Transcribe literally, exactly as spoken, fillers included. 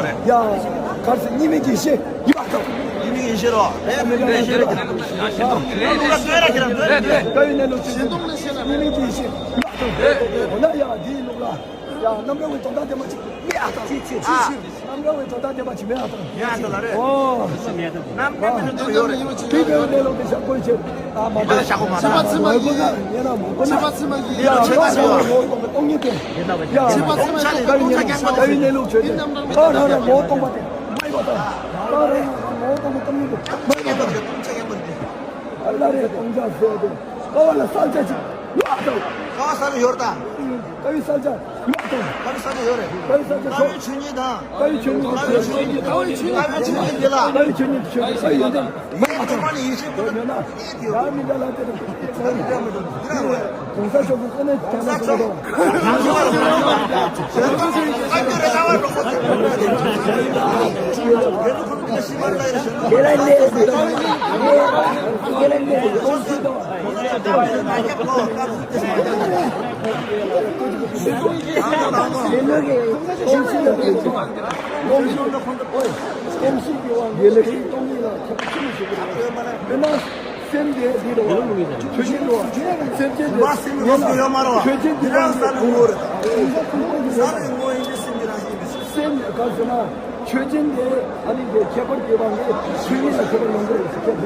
ཡ། གར་སེ་གཉིས་མེད་ཀྱི་ཤེས་ཡིན་པ་དང་། གཉིས་མེད་ཀྱི་ཤེས་རོ། གཉིས་མེད་ཀྱི་ཤེས་རོ། ལུག་ལ་ལྟོས་ར་ཁྱེད་རང་ལྟོས། ལྟོས་ཡིན་ནས་ལུག་ཤེས་གཉིས་མེད་ཀྱི་ཤེས་ཡིན་པ་དང་། འོ་ན་ཡ་འདིའི་ལུག་ལ་ཡ་རྣམ་རོལ་བའི་དོན་དག་ལྡན་པ་ཅིག་མེད་ཨ་དང་། ཅི་ཅི་ཅི་ཅི། རྣམ་རོལ་བའི་དོན་དག་ལྡན་པ་ཅིག་མེད་ཨ་དང་། ཡ་ད་ལ་རེད། ཨོ། རྣམ་རོལ་བའི་དོན་དག་ཡོད་རེད། དེ་བས་གནས་ལུགས་དེ་ཤ་བཀོད་བྱེད། ཨ་མ་དེ་ཤ་བཀོད་མ་ད་ཕྱི་མ་ཕྱི་མ་ཡིན། ཡ་ཕྱི་མ་ཕྱི་མ་ཡིན། ཡ་ཕྱི་མ་ཕྱི་མ་ཡིན། ངོ་གཏོང་གི་སྟོང་ཉིད་དེ། ཡ་ཕྱི་མ་ཕྱི་མ་ཡིན། ད་ཡིན་ནས་ལུགས་ཆོས་དེ། ད་རང་རང་ངོ་གཏོང་པ་དེ་མ་ཡིན་པ་དང་། ད་རང་རང་ངོ་གཏོང་གི་སྟོང་ཉིད་དེ་མ་ཡིན་པ་དང་། ཨ་ལ་རེ་སྟོང་རྒྱ་ཟེར་དེ། ཀ་བ་ལ་གསལ་ཆ་ཅིག་ཡོད་དང་། ཀ་བ་གསལ་ཡོད་དང་། ཀ་བའི་གསལ་ཆ་ཡོད་དང་། ཀ་བའི་གསལ་ཆ་ཡོད་རེད། ཀ་བའི་གསལ་ཆ་ཀ་བའི་ཆོས་ཉིད་དང་། ཀ་བའི་ཆོས་ཉིད་ཀ་བའི་ཆོས་ཉིད་ཀ་བའི་ཆོས་ཉིད་ཀ་བའི་ཆོས་ཉིད་འདི་ལ། ཀ་བའི་ཆོས་ཉིད་ཆོས་ཉིད་ཀ་ཡོད་དང་། མེད་པ་དང་། ཡོད་ན་ཡ་མི་འདྲ་ལ་དེ་དང་། གོང་ས་མཆོག་གི་ཀུན་ནས་ཀྱང་ན་སོང་དང་། དེ་ལ་གནས་དེ་ལ་གནས། སེམས་དེ་འདི་རེད་བ། ཆོས་ཅན་རེད་བ། སེམས་ཅན་དེ་མ་སེམས་ཡོད་ཡོད་མ་རེད་བ། ཆོས་ཅན་འདི་རང་ས་ལ་ངོ་རེད། ས་ལ་ངོ་ཡིན་གྱི་སེམས་ཀྱི་རང་བཞིན་རེད། སེམས་ག་ཟེར་ན་ཆོས་ཅན་དེ་ཨ་ནི་དེ་ཁྱད་པར་དེ་བ་ངས་ཆོས་ཉིད་ལ་ཁྱད་པར་ཡོང་གི་རེད་ཟེར།